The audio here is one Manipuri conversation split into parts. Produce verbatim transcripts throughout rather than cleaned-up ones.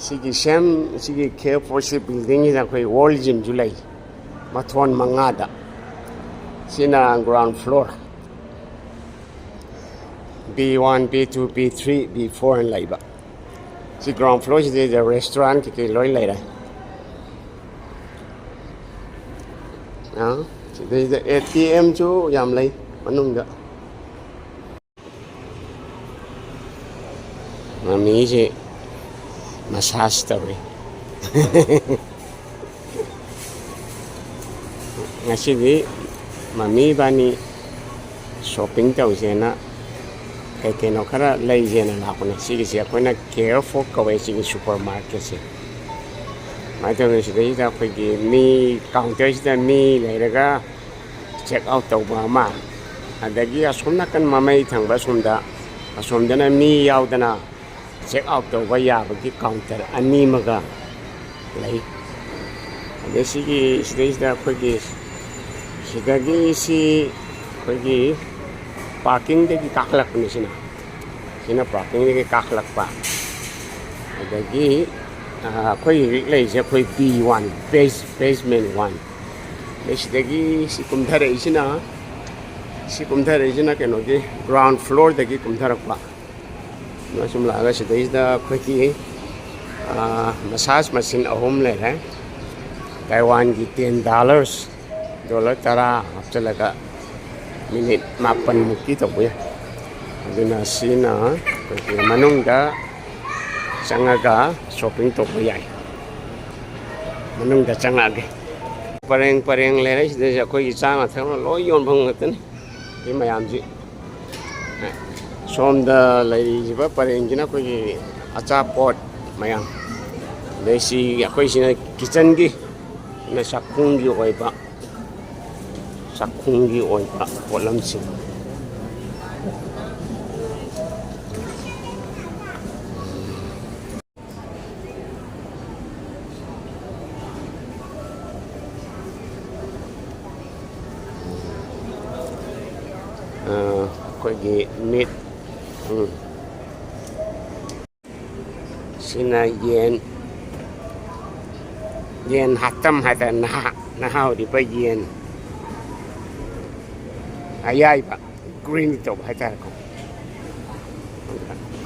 ꯁꯤꯒꯤ ꯁꯦꯝ ꯁꯤꯒꯤ ꯀꯦ ꯑꯦꯐ ꯐꯣꯔ ꯁꯤ ꯕꯤꯜꯗꯤꯡꯁꯤꯗ ꯑꯩꯈꯣꯏ ꯋꯥꯔꯜ ꯖꯤꯝꯁꯨ ꯂꯩ, ꯃꯊꯣꯟ ꯃꯉꯥꯗ꯫ ꯁꯤꯅ ground floor, B one, B two, B three, B four ꯍꯥꯏꯅ ꯂꯩꯕ꯫ ꯁꯤ ꯒ꯭ꯔꯥꯎꯟ ꯐ꯭ꯂꯣꯔꯁꯤꯗꯩꯗ ꯔꯦꯁꯇꯨꯔꯦꯟ ꯀꯩꯀꯩ ꯂꯣꯏ ꯂꯩꯔꯦ꯫ ꯑꯥ, ꯁꯤꯗꯩꯗ ꯑꯦ ꯇꯤ ꯑꯦꯝꯁꯨ ꯌꯥꯝ ꯂꯩ ꯃꯅꯨꯡꯗ꯫ ꯃꯃꯤꯁꯦ ꯃꯁꯥꯁ ꯇꯧꯔꯤ꯫ ꯉꯁꯤꯗꯤ ꯃꯃꯤ ꯏꯕꯥꯅꯤ ꯁꯣꯞꯄꯤꯡ ꯇꯧꯁꯦꯅ ꯀꯩ ꯀꯩꯅꯣ ꯈꯔ ꯂꯩꯁꯦꯅ ꯂꯥꯛꯄꯅꯦ꯫ ꯁꯤꯒꯤꯁꯦ ꯑꯩꯈꯣꯏꯅ ꯀꯦ ꯑꯦꯐ ꯐꯣꯔ ꯀꯧꯋꯦ, ꯁꯤꯒꯤ ꯁꯨꯄꯔ ꯃꯥꯔꯀꯦꯠꯁꯦ꯫ ꯁꯨꯃꯥꯏꯅ ꯇꯧꯗꯅ ꯁꯤꯗꯩꯁꯤꯗ ꯑꯩꯈꯣꯏꯒꯤ ꯃꯤ, ꯀꯥꯎꯟꯇꯔꯁꯤꯗ ꯃꯤ ꯂꯩꯔꯒ ꯆꯦꯛ ꯑꯥꯎꯠ ꯇꯧꯕ ꯑꯃ, ꯑꯗꯒꯤ ꯑꯁꯣꯝ ꯅꯥꯀꯟ ꯃꯃꯩ ꯊꯪꯕ ꯑꯁꯣꯝꯗ, ꯑꯁꯣꯝꯗꯅ ꯃꯤ ꯌꯥꯎꯗꯅ ꯆꯦꯛ ꯑꯥꯎꯠ ꯇꯧꯕ ꯌꯥꯕꯒꯤ ꯀꯥꯎꯟꯇꯔ ꯑꯅꯤ ꯑꯃꯒ ꯂꯩ꯫ ꯑꯗꯩ ꯁꯤꯒꯤ, ꯁꯤꯗꯩꯁꯤꯗ ꯑꯩꯈꯣꯏꯒꯤ, ꯁꯤꯗꯒꯤ ꯁꯤ ꯑꯩꯈꯣꯏꯒꯤ ꯄꯥꯔꯀꯤꯡꯗꯒꯤ ꯀꯥꯈꯠꯂꯛꯄꯅꯤ꯫ ꯁꯤꯅ, ꯁꯤꯅ ꯄꯥꯔꯀꯤꯡꯗꯒꯤ ꯀꯥꯈꯠꯂꯛꯄ꯫ ꯑꯗꯒꯤ, ꯑ, ꯑꯩꯈꯣꯏ ꯍꯧꯖꯤꯛ ꯂꯩꯔꯤꯁꯦ ꯑꯩꯈꯣꯏ ꯕꯤ ꯋꯥꯟ, ꯕꯦꯁ, ꯕꯦꯁꯃꯦꯟ ꯋꯥꯟ꯫ ꯑꯗꯩ ꯁꯤꯗꯒꯤ ꯁꯤ ꯀꯨꯝꯊꯔꯛꯏꯁꯤꯅ, ꯁꯤ ꯀꯨꯝꯊꯔꯛꯏꯁꯤꯅ ꯀꯩꯅꯣꯒꯤ ꯒ꯭ꯔꯥꯎꯟ ꯐ꯭ꯂꯣꯔꯗꯒꯤ ꯀꯨꯝꯊꯔꯛꯄ꯫ ꯑꯗꯨꯒ ꯁꯨꯝ ꯂꯥꯛꯑꯒ ꯁꯤꯗꯩꯁꯤꯗ ꯑꯩꯈꯣꯏꯒꯤ, ꯑ, ꯃꯁꯥꯖ ꯃꯦꯁꯤꯟ ꯑꯍꯨꯝ ꯂꯩꯔꯦ꯫ ꯇꯥꯏꯋꯥꯟꯒꯤ ꯇꯦꯟ ꯗꯣꯂꯔꯁ, ꯗꯣꯂꯔ ꯇꯔꯥ ꯍꯥꯞꯆꯤꯜꯂꯒ ꯃꯤꯅꯤꯠ ꯃꯥꯄꯟꯃꯨꯛꯀꯤ ꯇꯧꯕ ꯌꯥꯏ꯫ ꯑꯗꯨꯅ ꯁꯤꯅ ꯑꯩꯈꯣꯏꯒꯤ ꯃꯅꯨꯡꯗ ꯆꯪꯉꯒ ꯁꯣꯞꯄꯤꯡ ꯇꯧꯕ ꯌꯥꯏ꯫ ꯃꯅꯨꯡꯗ ꯆꯪꯉꯛꯑꯒꯦ꯫ ꯄꯔꯦꯡ ꯄꯔꯦꯡ ꯂꯩꯔꯦ꯫ ꯁꯤꯗꯩꯁꯤ ꯑꯩꯈꯣꯏꯒꯤ ꯆꯥꯅ ꯊꯛꯅ ꯂꯣꯏ ꯌꯣꯟꯐꯝ ꯉꯥꯛꯇꯅꯤ꯫ ꯁꯤ ꯃꯌꯥꯝꯁꯤ, ꯁꯣꯝꯗ ꯂꯩꯔꯤꯕ ꯄꯔꯦꯡꯁꯤꯅ ꯑꯩꯈꯣꯏꯒꯤ ꯑꯆꯥꯄꯣꯠ ꯃꯌꯥꯝ, ꯑꯗꯩ ꯁꯤ ꯑꯩꯈꯣꯏꯁꯤꯅ ꯀꯤꯠꯆꯟꯒꯤ, ꯆꯥꯛꯈꯨꯝꯒꯤ ꯑꯣꯏꯕ, ꯆꯥꯛꯈꯨꯝꯒꯤ ꯑꯣꯏꯕ ꯄꯣꯠꯂꯝꯁꯤꯡ꯫ ꯑ, ꯑꯩꯈꯣꯏꯒꯤ ꯃꯤꯠ, ꯎꯝ꯫ ꯁꯤꯅ ꯌꯦꯟ, ꯌꯦꯟ ꯍꯥꯠꯇꯝ ꯍꯥꯏꯇꯥꯔꯦ, ꯅꯍꯥ, ꯅꯍꯥ ꯑꯣꯏꯔꯤꯕ ꯌꯦꯟ ꯑꯌꯥꯏꯕ, ꯒ꯭ꯔꯤꯟ ꯇꯧꯕ ꯍꯥꯏꯇꯥꯔꯦꯀꯣ꯫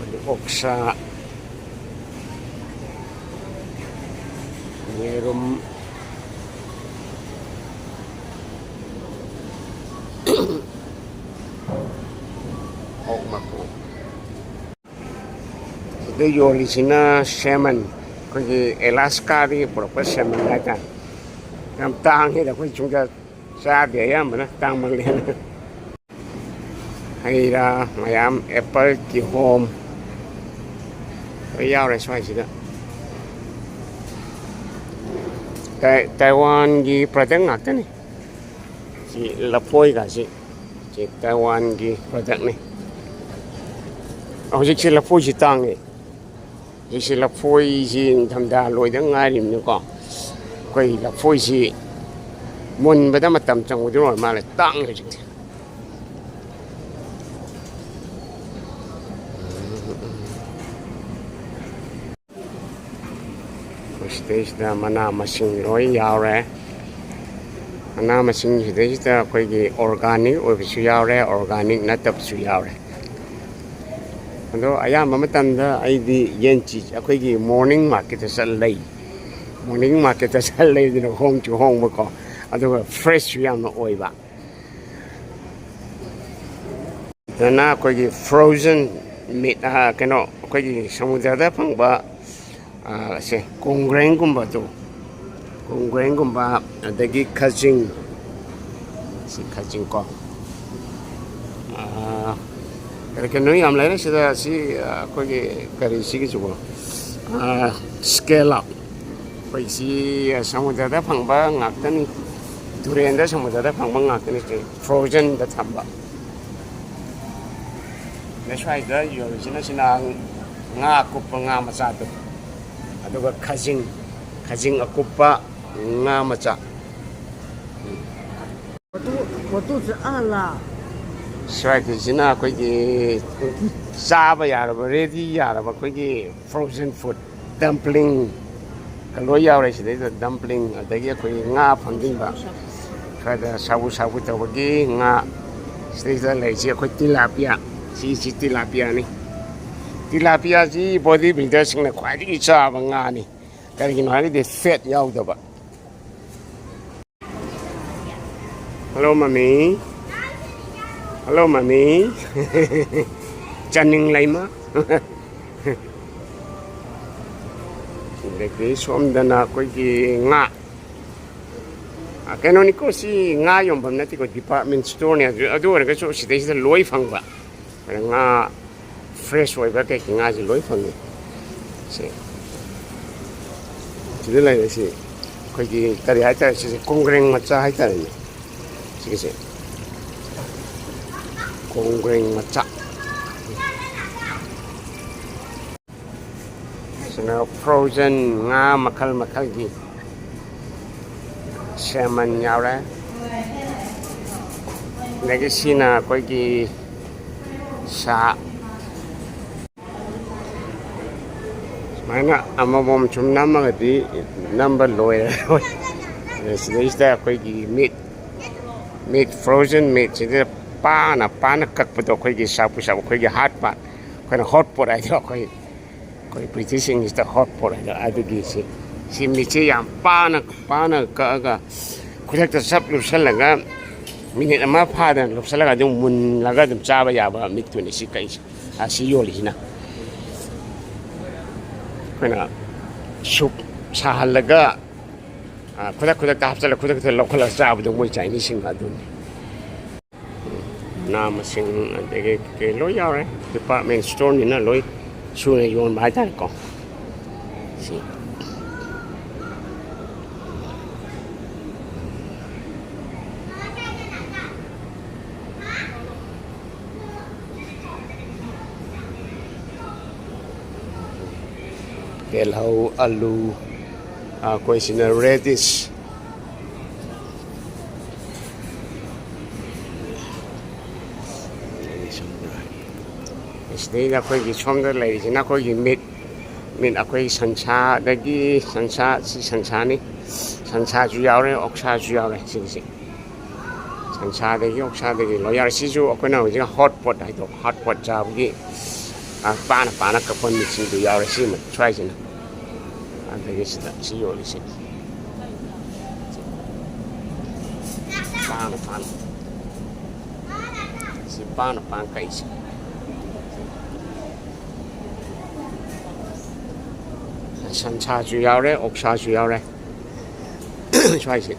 ꯑꯗꯨꯒ ꯑꯣꯛꯁꯥ, ꯌꯦꯔꯨꯝ, ꯑꯣꯛ ꯃꯀꯨ꯫ ꯁꯤꯗ ꯌꯣꯜꯂꯤꯁꯤꯅ ꯁꯦꯃꯟ, ꯑꯩꯈꯣꯏꯒꯤ ꯑꯦꯂꯥꯁꯀꯥꯗꯒꯤ ꯄꯨꯔꯛꯄ ꯁꯦꯃꯟ ꯍꯥꯏꯇꯥꯔꯦ꯫ ꯌꯥꯝ ꯇꯥꯡꯉꯤꯗ, ꯑꯩꯈꯣꯏ ꯁꯨꯡꯆꯥ ꯆꯥꯗꯦ, ꯑꯌꯥꯝꯕꯅ ꯇꯥꯡꯃꯜꯂꯦꯅ꯫ ꯍꯩ ꯔꯥ ꯃꯌꯥꯝ, ꯑꯦꯄꯜ, ꯀꯤꯍꯣꯝ ꯂꯣꯏ ꯌꯥꯎꯔꯦ ꯁ꯭ꯋꯥꯏꯁꯤꯗ꯫ ꯇꯥꯏ-, ꯇꯥꯏꯋꯥꯟꯒꯤ ꯄ꯭ꯔꯗꯛ ꯉꯥꯛꯇꯅꯤ꯫ ꯁꯤ ꯂꯐꯣꯏꯒꯁꯤ, ꯁꯤ ꯇꯥꯏꯋꯥꯟꯒꯤ ꯄ꯭ꯔꯗꯛꯅꯤ꯫ ꯍꯧꯖꯤꯛꯁꯤ ꯂꯐꯣꯏꯁꯤ ꯇꯥꯡꯉꯤ꯫ ꯍꯧꯖꯤꯛꯁꯤ ꯂꯐꯣꯏꯁꯤ ꯅꯤꯡꯊꯝꯊꯥ ꯂꯣꯏꯗ ꯉꯥꯏꯔꯤꯕꯅꯤꯀꯣ꯫ ꯑꯩꯈꯣꯏ ꯂꯐꯣꯏꯁꯤ ꯃꯨꯟꯕꯗ ꯃꯇꯝ ꯆꯪꯕꯗꯨꯅ ꯑꯣꯏꯔ ꯃꯥꯜꯂꯦ, ꯇꯥꯡꯉꯤ ꯍꯧꯖꯤꯛꯁꯦ꯫ ꯑꯩꯈꯣꯏ ꯁꯤꯗꯩꯁꯤꯗ ꯃꯅꯥ ꯃꯁꯤꯡ ꯂꯣꯏ ꯌꯥꯎꯔꯦ꯫ ꯃꯅꯥ ꯃꯁꯤꯡꯁꯤꯗꯩꯁꯤꯗ ꯑꯩꯈꯣꯏꯒꯤ organic ꯑꯣꯏꯕꯁꯨ ꯌꯥꯎꯔꯦ, organic ꯅꯠꯇꯕꯁꯨ ꯌꯥꯎꯔꯦ꯫ ꯑꯗꯣ ꯑꯌꯥꯝꯕ ꯃꯇꯝꯗ ꯑꯩꯗꯤ ꯌꯦꯟ ꯆꯤ-, ꯑꯩꯈꯣꯏꯒꯤ morning marketꯇ ꯆꯠꯂ ꯂꯩ꯫ Morning marketꯇ ꯆꯠꯂ ꯂꯩꯕꯗꯨꯅ ꯍꯣꯡꯁꯨ ꯍꯣꯡꯕꯀꯣ, ꯑꯗꯨꯒ freshꯁꯨ ꯌꯥꯝꯅ ꯑꯣꯏꯕ꯫ ꯑꯗꯨꯅ ꯑꯩꯈꯣꯏꯒꯤ frozen meat, ꯑ, ꯀꯩꯅꯣ, ꯑꯩꯈꯣꯏꯒꯤ ꯁꯃꯨꯗ꯭ꯔꯗ ꯐꯪꯕ, ꯑ, ꯁꯦ, ꯀꯣꯡꯒ꯭ꯔꯦꯡꯒꯨꯝꯕꯗꯣ, ꯀꯣꯡꯒ꯭ꯔꯦꯡꯒꯨꯝꯕ, ꯑꯗꯒꯤ ꯈꯖꯤꯡ, ꯁꯤ ꯈꯖꯤꯡ ꯀꯣ, ꯑ, ꯀꯔꯤ ꯀꯩꯅꯣ ꯌꯥꯝ ꯂꯩꯔꯦ ꯁꯤꯗ꯫ ꯁꯤ, ꯑ, ꯑꯩꯈꯣꯏꯒꯤ ꯀꯔꯤ ꯁꯤꯒꯤꯁꯤꯕꯣ? ꯑ, scallop꯫ ꯑꯩꯈꯣꯏ ꯁꯤ ꯁꯃꯨꯗ꯭ꯔꯗ ꯐꯪꯕ ꯉꯥꯛꯇꯅꯤ, ꯇꯨꯔꯦꯟꯗ, ꯁꯃꯨꯗ꯭ꯔꯗ ꯐꯪꯕ ꯉꯥꯛꯇꯅꯤ ꯁꯤ frozenꯗ ꯊꯝꯕ꯫ ꯑꯗ ꯁ꯭ꯋꯥꯏꯗ ꯌꯣꯜꯂꯤꯁꯤꯅ ꯁꯤꯅ ꯉꯥ ꯑꯀꯨꯞꯄ, ꯉꯥ ꯃꯆꯥꯗꯣ, ꯑꯗꯨꯒ ꯈꯖꯤꯡ, ꯈꯖꯤꯡ ꯑꯀꯨꯞꯄ, ꯉꯥ ꯃꯆꯥ꯫ ꯁ꯭ꯋꯥꯏꯒꯤꯁꯤꯅ ꯑꯩꯈꯣꯏꯒꯤ ꯆꯥꯕ ꯌꯥꯔꯕ, ꯔꯦꯗꯤ ꯌꯥꯔꯕ ꯑꯩꯈꯣꯏꯒꯤ ꯐ꯭ꯔꯣꯖꯟ ꯐꯨꯗ, ꯗꯝꯄ꯭ꯂꯤꯡ ꯂꯣꯏ ꯌꯥꯎꯔꯦ ꯁꯤꯗꯩꯗ꯫ ꯗꯝꯄ꯭ꯂꯤꯡ, ꯑꯗꯒꯤ ꯑꯩꯈꯣꯏ ꯉꯥ ꯐꯝꯖꯤꯟꯕ, ꯈꯔꯗ ꯁꯥꯕꯨ ꯁꯥꯕꯨ ꯇꯧꯕꯒꯤ ꯉꯥ꯫ ꯁꯤꯗꯩꯗ ꯂꯩꯔꯤꯁꯤ ꯑꯩꯈꯣꯏ ꯇꯤꯂꯥꯄꯤꯌꯥ꯫ ꯁꯤꯁꯤ ꯇꯤꯂꯥꯄꯤꯌꯥꯅꯤ꯫ ꯇꯤꯂꯥꯄꯤꯌꯥꯁꯤ ꯕꯣꯗꯤ ꯕꯤꯜꯗꯔꯁꯤꯡꯅ ꯈ꯭ꯋꯥꯏꯗꯒꯤ ꯆꯥꯕ ꯉꯥꯅꯤ꯫ ꯀꯔꯤꯒꯤꯅꯣ ꯍꯥꯏꯔꯒꯗꯤ ꯐꯦꯠ ꯌꯥꯎꯗꯕ꯫ ꯍꯜꯂꯣ ꯃꯃꯤ꯫ ꯍꯜꯂꯣ ꯃꯃꯤ꯫ ꯆꯥꯅꯤꯡ ꯂꯩꯃ꯫ ꯑꯗꯒꯤ ꯁꯣꯝꯗꯅ ꯑꯩꯈꯣꯏꯒꯤ ꯉꯥ꯫ ꯑ, ꯀꯩꯅꯣꯅꯤꯀꯣ, ꯁꯤ ꯉꯥ ꯌꯣꯟꯐꯝ ꯅꯠꯇꯦꯀꯣ, ꯗꯤꯄꯥꯔꯠꯃꯦꯟ ꯁ꯭ꯇꯣꯔꯅꯦ꯫ ꯑꯗꯨ, ꯑꯗꯨ ꯑꯣꯏꯔꯒꯁꯨ ꯁꯤꯗꯩꯁꯤꯗ ꯂꯣꯏ ꯐꯪꯕ꯫ ꯑꯗ ꯉꯥ ꯐ꯭ꯔꯦꯁ ꯑꯣꯏꯕ ꯀꯩꯀꯩ ꯉꯥꯁꯦ ꯂꯣꯏ ꯐꯪꯉꯤ꯫ ꯁꯤ, ꯁꯤꯗ ꯂꯩꯔꯤꯁꯤ ꯑꯩꯈꯣꯏꯒꯤ ꯀꯔꯤ ꯍꯥꯏꯇꯥꯔꯦ, ꯁꯤꯁꯦ ꯀꯣꯡꯒ꯭ꯔꯦꯡ ꯃꯆꯥ ꯍꯥꯏꯇꯥꯔꯦꯅꯦ꯫ ꯁꯤꯒꯤꯁꯦ ꯀꯣꯡꯒ꯭ꯔꯦꯡ ꯃꯆꯥ꯫ ꯁꯤꯅ ꯐ꯭ꯔꯣꯖꯟ ꯉꯥ ꯃꯈꯜ ꯃꯈꯜꯒꯤ꯫ ꯁꯦꯃꯟ ꯌꯥꯎꯔꯦ꯫ ꯑꯗꯒꯤ ꯁꯤꯅ ꯑꯩꯈꯣꯏꯒꯤ ꯁꯥ꯫ ꯁꯨꯃꯥꯏꯅ ꯑꯃꯃꯝ ꯁꯨꯝ ꯅꯝꯃꯒꯗꯤ ꯅꯝꯕ ꯂꯣꯏꯔꯔꯣꯏ꯫ ꯑꯗ ꯁꯤꯗꯩꯁꯤꯗ ꯑꯩꯈꯣꯏꯒꯤ ꯃꯤꯠ, ꯃꯤꯠ, ꯐ꯭ꯔꯣꯖꯟ ꯃꯤꯠꯁꯤꯗ ꯄꯥꯅ ꯄꯥꯅ ꯀꯛꯄꯗꯣ, ꯑꯩꯈꯣꯏꯒꯤ ꯁꯥꯄꯨ ꯁꯥꯄꯨ ꯑꯩꯈꯣꯏꯒꯤ ꯍꯥꯠ ꯄꯥꯠ, ꯑꯩꯈꯣꯏꯅ ꯍꯣꯠ ꯄꯣꯠ ꯍꯥꯏꯗꯣ, ꯑꯩꯈꯣꯏ, ꯑꯩꯈꯣꯏ ꯕ꯭ꯔꯤꯇꯤꯁꯁꯤꯡꯁꯤꯗ ꯍꯣꯠ ꯄꯣꯠ ꯍꯥꯏꯗꯣ꯫ ꯑꯗꯨꯒꯤ ꯁꯤ, ꯁꯤ ꯃꯤꯠꯁꯦ ꯌꯥꯝ ꯄꯥꯅ ꯄꯥꯅ ꯀꯛꯑꯒ ꯈꯨꯗꯛꯇ ꯆꯞ ꯂꯨꯞꯁꯜꯂꯒ ꯃꯤꯅꯤꯠ ꯑꯃ ꯐꯥꯗꯅ ꯂꯨꯞꯁꯜꯂꯒ ꯑꯗꯨꯝ ꯃꯨꯜꯂꯒ ꯑꯗꯨꯝ ꯆꯥꯕ ꯌꯥꯕ ꯃꯤꯠꯇꯨꯅꯤ ꯁꯤ ꯀꯛꯏꯁꯦ꯫ ꯑꯁꯤ ꯌꯣꯜꯂꯤꯁꯤꯅ꯫ ꯑꯩꯈꯣꯏꯅ ꯁꯨꯞ ꯁꯥꯍꯜꯂꯒ, ꯑ, ꯈꯨꯗꯛ ꯈꯨꯗꯛꯇ ꯍꯥꯞꯆꯤꯜꯂ, ꯈꯨꯗꯛ ꯈꯨꯗꯛꯇ ꯂꯧꯈꯠꯂꯒ ꯆꯥꯕꯗꯣ ꯃꯣꯏ ꯆꯥꯏꯅꯤꯁꯁꯤꯡ ꯑꯗꯨꯅꯤ꯫ ꯃꯅꯥ ꯃꯁꯤꯡ ꯑꯗꯒꯤ ꯀꯩ ꯂꯣꯏ ꯌꯥꯎꯔꯦ꯫ ꯗꯤꯄꯥꯔꯠꯃꯦꯟ ꯁ꯭ꯇꯣꯔꯅꯤꯅ ꯂꯣꯏ ꯁꯨꯅ ꯌꯣꯟꯕ ꯍꯥꯏꯇꯥꯔꯦꯀꯣ꯫ ꯁꯤ꯫ ꯇꯤꯜꯍꯧ, ꯑꯂꯨ, ꯑꯩꯈꯣꯏ ꯁꯤꯅ ꯔꯦꯗꯤꯁ꯫ ꯑꯗꯩꯗ ꯑꯩꯈꯣꯏꯒꯤ ꯁꯣꯝꯗ ꯂꯩꯔꯤꯁꯤꯅ ꯑꯩꯈꯣꯏꯒꯤ ꯃꯤꯠ, ꯃꯤꯠ ꯑꯩꯈꯣꯏꯒꯤ ꯁꯟꯁꯥꯗꯒꯤ, ꯁꯟꯁꯥ, ꯁꯤ ꯁꯟꯁꯥꯅꯤ꯫ ꯁꯟꯁꯥꯁꯨ ꯌꯥꯎꯔꯦ, ꯑꯣꯛꯁꯥꯁꯨ ꯌꯥꯎꯔꯦ꯫ ꯁꯤꯒꯤꯁꯦ ꯁꯟꯁꯥꯗꯒꯤ, ꯑꯣꯛꯁꯥꯗꯒꯤ ꯂꯣꯏ ꯌꯥꯎꯔꯦ꯫ ꯁꯤꯁꯨ ꯑꯩꯈꯣꯏꯅ ꯍꯧꯖꯤꯛ ꯍꯣꯠ ꯄꯣꯠ ꯍꯥꯏꯗꯣ, ꯍꯣꯠ ꯄꯣꯠ ꯆꯥꯕꯒꯤ, ꯑ, ꯄꯥꯅ ꯄꯥꯅ ꯀꯛꯄ ꯃꯤꯠꯁꯤꯡꯗꯨ ꯌꯥꯎꯔꯦ꯫ ꯁꯤꯃ ꯁ꯭ꯋꯥꯏꯁꯤꯅ, ꯑꯗꯒꯤ ꯁꯤꯗ ꯁꯤ ꯌꯣꯜꯂꯤꯁꯦ ꯄꯥꯅ ꯄꯥꯅ, ꯁꯤ ꯄꯥꯅ ꯄꯥꯅ ꯀꯛꯏꯁꯦ꯫ ꯁꯟꯁꯥꯁꯨ ꯌꯥꯎꯔꯦ, ꯑꯣꯛꯁꯥꯁꯨ ꯌꯥꯎꯔꯦ꯫ ꯁ꯭ꯋꯥꯏꯁꯦ꯫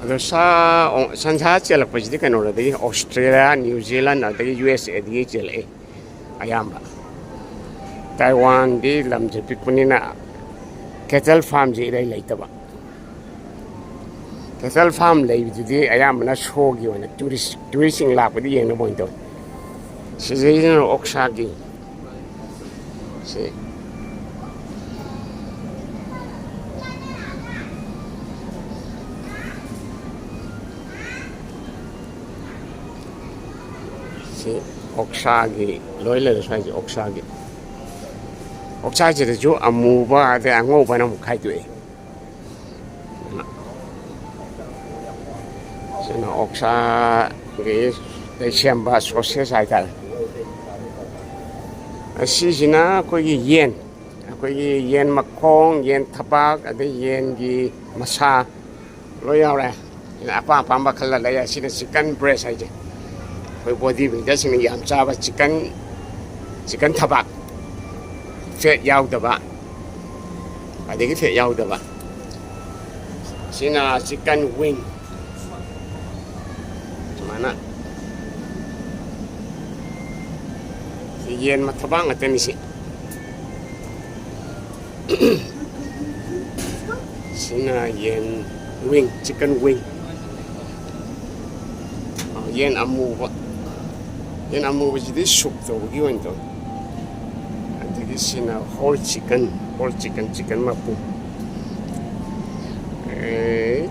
ꯑꯗꯣ ꯁꯥ, ꯑꯣ, ꯁꯟꯁꯥ ꯆꯦꯜꯂꯛꯄꯁꯤꯗꯤ ꯀꯩꯅꯣꯗꯒꯤ, ꯑꯣꯁꯇ꯭ꯔꯦꯂꯤꯌꯥ, ꯅ꯭ꯌꯨ ꯖꯤꯂꯦꯟ, ꯑꯗꯒꯤ ꯌꯨ ꯑꯦꯁ ꯑꯦꯗꯒꯤ ꯆꯦꯜꯂꯛꯑꯦ ꯑꯌꯥꯝꯕ꯫ ꯇꯥꯏꯋꯥꯟꯗꯤ ꯂꯝꯁꯦ ꯄꯤꯛꯄꯅꯤꯅ ꯀꯦꯇꯜ ꯐꯥꯔꯝꯁꯦ ꯏꯔꯩ ꯂꯩꯇꯕ꯫ ꯀꯦꯇꯜ ꯐꯥꯔꯝ ꯂꯩꯕꯗꯨꯗꯤ ꯑꯌꯥꯝꯕꯅ ꯁꯣꯒꯤ ꯑꯣꯏꯅ ꯇꯨꯔꯤꯁ, ꯇꯨꯔꯤꯁꯁꯤꯡ ꯂꯥꯛꯄꯗ ꯌꯦꯡꯅꯕ ꯑꯣꯏꯅ ꯇꯧꯋꯤ꯫ ꯁꯤꯗꯩꯁꯤꯅ ꯑꯣꯛꯁꯥꯒꯤ꯫ ꯁꯤ꯫ ꯁꯤ ꯑꯣꯛꯁꯥꯒꯤ ꯂꯣꯏ ꯂꯩꯔꯦ ꯁ꯭ꯋꯥꯏꯁꯦ, ꯑꯣꯛꯁꯥꯒꯤ꯫ ꯑꯣꯛꯁꯥꯁꯤꯗꯁꯨ ꯑꯃꯨꯕ ꯑꯗꯩ ꯑꯉꯧꯕꯅ ꯑꯃꯨꯛ ꯈꯥꯏꯗꯣꯛꯑꯦ꯫ ꯁꯤꯅ ꯑꯣꯛꯁꯥꯒꯤ ꯁꯦꯝꯕ ꯁꯣꯁꯦꯁ ꯍꯥꯏꯇꯥꯔꯦ꯫ ꯑꯁꯤꯁꯤꯅ ꯑꯩꯈꯣꯏꯒꯤ ꯌꯦꯟ, ꯑꯩꯈꯣꯏꯒꯤ ꯌꯦꯟ ꯃꯈꯣꯡ, ꯌꯦꯟ ꯊꯕꯥꯛ, ꯑꯗꯩ ꯌꯦꯟꯒꯤ ꯃꯁꯥ ꯂꯣꯏ ꯌꯥꯎꯔꯦ꯫ ꯑꯄꯥꯝ ꯑꯄꯥꯝꯕ ꯈꯜꯂ ꯂꯩ꯫ ꯑꯁꯤꯅ ꯆꯤꯀꯟ ꯕ꯭ꯔꯦꯁ ꯍꯥꯏꯁꯦ, ꯑꯩꯈꯣꯏ ꯕꯣꯗꯤ ꯕꯤꯜꯗꯔꯁꯤꯡꯅ ꯌꯥꯝ ꯆꯥꯕ ꯆꯤꯀꯟ, ꯆꯤꯀꯟ ꯊꯕꯥꯛ, ꯐꯦꯠ ꯌꯥꯎꯗꯕ, ꯈ꯭ꯋꯥꯏꯗꯒꯤ ꯐꯦꯠ ꯌꯥꯎꯗꯕ꯫ ꯁꯤꯅ ꯆꯤꯀꯟ ꯋꯤꯡ꯫ ꯁꯨꯃꯥꯏꯅ ꯁꯤ ꯌꯦꯟ ꯃꯊꯕꯥꯛ ꯉꯥꯛꯇꯅꯤ ꯁꯤ꯫ ꯁꯤꯅ ꯌꯦꯟ ꯋꯤꯡ, ꯆꯤꯀꯟ ꯋꯤꯡ꯫ ꯑ, ꯌꯦꯟ ꯑꯃꯨꯕ꯫ ꯌꯦꯟ ꯑꯃꯨꯕꯁꯤꯗꯤ ꯁꯨꯞ ꯇꯧꯕꯒꯤ ꯑꯣꯏꯅ ꯇꯧꯋꯤ꯫ ꯑꯗꯒꯤ ꯁꯤꯅ whole chicken, whole chicken, chicken ꯃꯄꯨꯝ꯫ ꯑꯦ,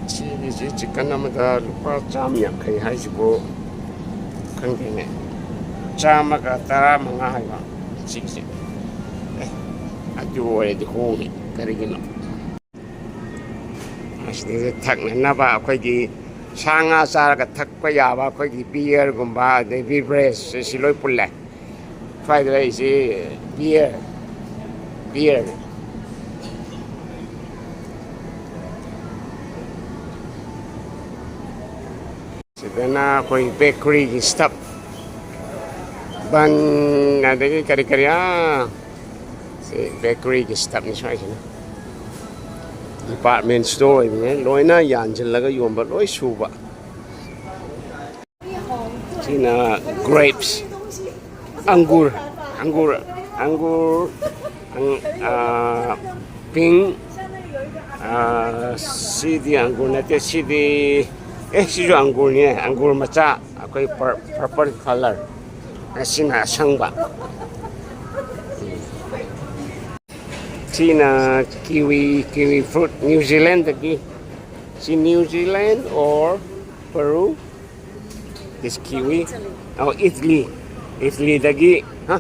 ꯁꯤꯒꯤꯁꯤ ꯆꯤꯀꯟ ꯑꯃꯗ ꯂꯨꯄꯥ ꯆꯥꯝꯃ ꯌꯥꯡꯈꯩ ꯍꯥꯏꯁꯤꯕꯨ ꯈꯪꯗꯦꯅꯦ꯫ ꯆꯥꯝꯃꯒ ꯇꯔꯥꯃꯉꯥ ꯍꯥꯏꯕ ꯁꯤꯒꯤꯁꯦ꯫ ꯑꯦ, ꯑꯗꯨ ꯑꯣꯏꯔꯗꯤ ꯍꯣꯡꯉꯤ꯫ ꯀꯔꯤꯒꯤꯅꯣ? ꯑꯁꯤꯗꯩꯗ ꯊꯛꯅꯅꯕ ꯑꯩꯈꯣꯏꯒꯤ ꯁꯥ ꯉꯥ ꯆꯥꯔꯒ ꯊꯛꯄ ꯌꯥꯕ ꯑꯩꯈꯣꯏꯒꯤ ꯕꯤꯌꯔꯒꯨꯝꯕ, ꯑꯗꯩ ꯕꯤꯕ꯭ꯔꯦꯖ, ꯁꯤ ꯂꯣꯏ ꯄꯨꯜꯂꯦ꯫ ꯁ꯭ꯋꯥꯏꯗ ꯂꯩꯔꯤꯁꯤ ꯕꯤꯌꯔ, ꯕꯤꯌꯔ꯫ ꯁꯤꯗꯅ ꯑꯩꯈꯣꯏ ꯕꯦꯀꯔꯤꯒꯤ ꯁ꯭ꯇꯞ, ꯕꯟ, ꯑꯗꯒꯤ ꯀꯔꯤ ꯀꯔꯤ, ꯑꯥ, ꯁꯤ ꯕꯦꯀꯔꯤꯒꯤ ꯁ꯭ꯇꯞꯅꯤ ꯁ꯭ꯋꯥꯏꯁꯤꯅ꯫ ꯗꯤꯄꯥꯔꯠꯃꯦꯟ ꯁ꯭ꯇꯣꯔ ꯑꯣꯏꯕꯅꯦ, ꯂꯣꯏꯅ ꯌꯥꯟꯁꯤꯜꯂꯒ ꯌꯣꯟꯕ ꯂꯣꯏ ꯁꯨꯕ꯫ ꯁꯤꯅ ꯒ꯭ꯔꯦꯞꯁ, ꯑꯪꯒꯨꯔ, ꯑꯪꯒꯨꯔ, ꯑꯪꯒꯨꯔ, ꯑꯪ-, ꯑꯥ, ꯄꯤꯡ, ꯑꯥ, ꯁꯤꯗꯤ ꯑꯪꯒꯨꯔ ꯅꯠꯇꯦ, ꯁꯤꯗꯤ, ꯑꯦ, ꯁꯤꯁꯨ ꯑꯪꯒꯨꯔꯅꯦ, ꯑꯪꯒꯨꯔ ꯃꯆꯥ, ꯑꯩꯈꯣꯏ ꯄꯔ-, ꯄꯔꯄꯜ ꯀꯂꯔ, ꯑꯁꯤꯅ ꯑꯁꯪꯕ꯫ ꯁꯤꯅ ꯀꯤꯋꯤ, ꯀꯤꯋꯤ ꯐ꯭ꯔꯨꯠ, ꯅ꯭ꯌꯨ ꯖꯤꯂꯦꯟꯗꯒꯤ꯫ ꯁꯤ new Zealand or Peru? This kiwi? ꯑꯣ, ꯏꯠꯂꯤ꯫ ꯏꯠꯂꯤꯗꯒꯤ, ꯍꯥ?